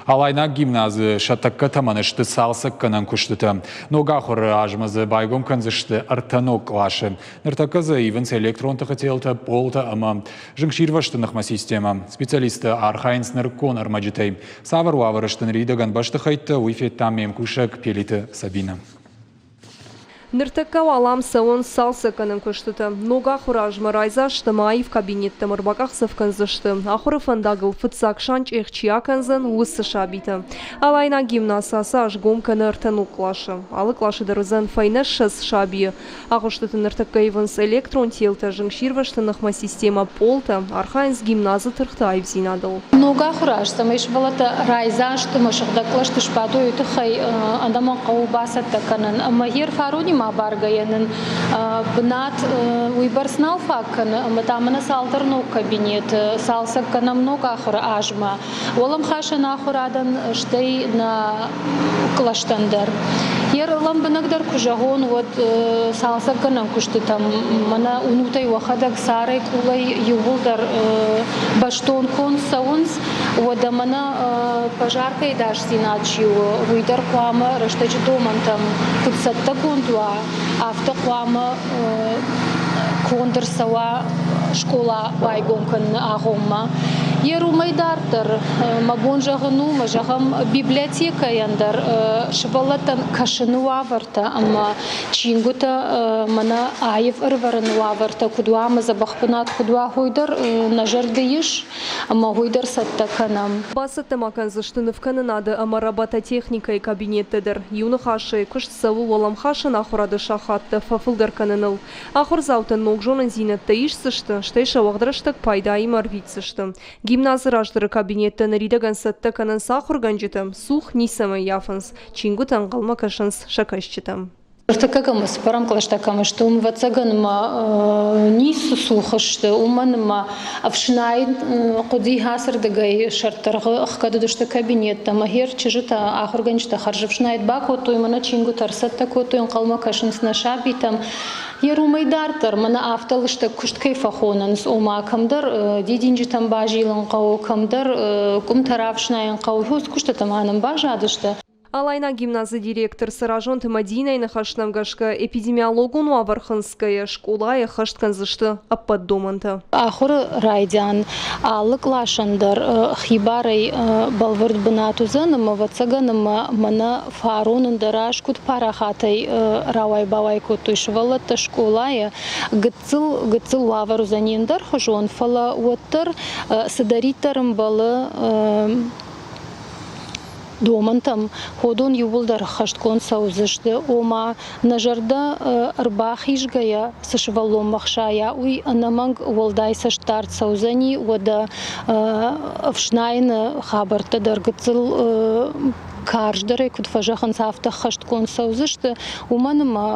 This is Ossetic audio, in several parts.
Алайнаг гимназы сӕ тӕккӕ тӕмӕны сты цалцӕггӕнӕн куыстытӕ. Ног ахуыры азмӕ дзы байгом кӕндзысты ӕртӕ ног къласы. Ныртӕккӕ дзы ивынц электрон тыхы телтӕ, пъолтӕ ӕмӕ зынгсирвӕзты ныхмӕ системӕ. Специалисттӕ архайынц нырыккон ӕрмӕджытӕй. Цавӕр уавӕры сты ныридӕгӕн бӕстыхӕйттӕ, уый федта ме мкусӕг Пелиты Сабинӕ. Ныртӕккӕ уал ам цӕуынц цалцӕггӕнӕн куыстытӕ. Ног ахуыры азмӕ райдзаст ӕмӕ аив кабинеттӕм ӕрбакъахдзӕф кӕндзысты, ахуыры фӕндагыл фыццаг санчъех чи акӕндзӕн, уыцы сабитӕ. Алайнаг гимназ ацы аз гом кӕны ӕртӕ ног къласы. Алы къласы дӕр уыдзӕн фӕйнӕ 20 сабийы. Агъуыстыты ныртӕккӕ ивынц электрон телтӕ, зынгсирвӕзты ныхмӕ системӕ, пъолтӕ, архайынц гимназы тыргъты аивдзинадыл. Ног ахуыры аз, цӕмӕй сывӕллӕттӕ райдзаст ӕмӕ сыгъдӕг кълӕсты сбадой, уый тыххӕй ӕнӕмӕнг хъӕуы бацӕттӕ кӕнын. Ӕмӕ йе рфаронимӕ абаргӕйӕ нын бынат уыйбӕрц нал фаг кӕны, ӕмӕ та мӕнӕ цалдӕр ног кабинеты цалцӕг кӕнӕм ног ахуыры азмӕ. Уӕлӕмхасӕн ахуырадӕн, стӕй нӕ кълӕстӕн дӕр. Йе лӕмбынӕгдӕр куы зӕгъон, уӕд цалцӕггӕнӕн куыстытӕм мӕнӕ уынутӕй уӕхӕдӕг царӕй къулӕй иууылдӕр бӕстон конд цӕуынц. Уӕдӕ мӕнӕ пожаркӕйы дасдзинад чи у, уый дӕр хъуамӕ рӕстӕджы домӕнтӕм куыд цӕттӕгонд уа, афтӕ хъуамӕ конд ӕрцӕуа скъола байгом кӕныны агъоммӕ. Йе уымӕй дарддӕр мӕ бон зӕгъын у, мӕ зӕгъӕм, библиотекӕйӕн дӕр сывӕллӕттӕн кӕсыны уавӕртӕ ӕмӕ чингуытӕ мӕнӕ аив ӕрывӕрыны уавӕртӕ куыд уа ӕмӕ дзӕбӕх бынат куыд уа, уый дӕр нӕ зӕрды ис ӕмӕ уый дӕр цӕттӕ кӕнӕм. Бацӕттӕ ма кӕндзысты нывкӕнынады ӕмӕ робототехникӕйы кабинеттӕ дӕр. Иу ныхасӕй, куыст цӕуы уӕлӕмхасӕн ахуырады сахаттӕ фӕфылдӕр кӕныныл. Ахуырдзаутӕ ног зонындзинӕдтӕ исдзысты, стӕй сӕ уӕгъд рӕстӕг пайдаимӕ ӕрвитдзысты. Гимназы раздӕры кабинеттӕ ныридӕгӕн цӕттӕ кӕнынц ахуыргӕнджытӕ, цух ницӕмӕй ййафынц, чингуытӕ ӕнхъӕлмӕ кӕсынц сӕ кӕсджытӕм. Ныртӕккӕ кӕм цыппӕрӕм кълӕстӕ кӕм сты, уым, ӕвӕццӕгӕн, ма ницы цух сты, уымӕн ӕмӕ ӕфснайд хъуыди ацырдыгӕй сӕрддӕргъы ӕхгӕд уыдысты кабинеттӕ ӕмӕ хер чызджытӕ, ахуыргӕнджытӕ хӕрзӕфснайд бакодтой, мӕнӕ чингуытӕ ӕрцӕттӕ кодтой, ӕнхъӕлмӕ кӕсынц нӕ сабитӕм. Йе уымӕй дарддӕр мӕнӕ афтӕ лыстӕг куыст кӕй фӕхонынц, ома кӕмдӕр дидинджытӕм базилын хъӕуы, кӕмдӕр къуымтӕ рафснайын хъӕуы, уыцы куыстытӕ ма нын баззадысты. Алайнаг гимназы директор Цӕразонты Мӕдинӕйы ныхӕстӕм гӕсгӕ, эпидемиологон уавӕр хынцгӕйӕ, скъолайы ӕххӕст кӕндзысты ӕппӕт домӕнтӕ. Ахуыры райдиан алы къласӕн дӕр хибарӕй бӕлвырд бынат уыдзӕн ӕмӕ, ӕвӕццӕгӕн, ӕмӕ мӕнӕ фарон ӕндӕр аз куыд парахатӕй рауай-бауай кодтой сывӕллӕттӕ скъолайы, гыццыл гыццыл уавӕр уыдзӕни ӕндӕрхуызон, фӕлӕ уӕддӕр цыдӕриддӕр ӕмбӕлы домӕнтӕм уыдон иууылдӕр ӕххӕстгонд цӕудзысты, ома нӕ зӕрдӕ ӕрбахизгӕйӕ цы сывӕллонмӕ хсайа, уый ӕнӕмӕнг уӕлдай цӕстдард цӕудзӕни, уӕдӕ ӕфснайыны хабӕрттӕ дӕр гыццыл карздӕрӕй куыд фӕзӕгъынц, афтӕ ӕххӕстгонд цӕудзысты, уымӕн ӕмӕ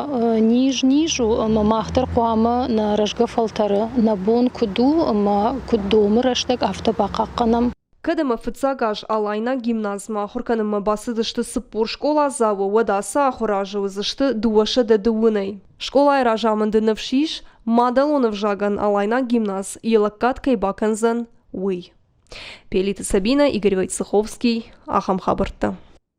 низ низ у, ӕмӕ мах дӕр хъуамӕ нӕ рӕзгӕ фӕлтӕры нӕ бон куыд у ӕмӕ куыд домы рӕстӕг, афтӕ бахъахъхъӕнӕм. Кӕд ӕмӕ фыццаг аз Алайнаг гимназмӕ ахуыр кӕнынмӕ бацыдысты 40 скъоладзауы, уӕд ацы ахуыры азы уыдзысты 210-ӕй. Скъолайы разамынды ныфс ис, мадӕлон ӕвзагӕн Алайнаг гимназ йӕ лӕггад кӕй бакӕндзӕн, уый. Пелиты Сабинӕ, Игорь Войцеховский, ахӕм хабӕрттӕ.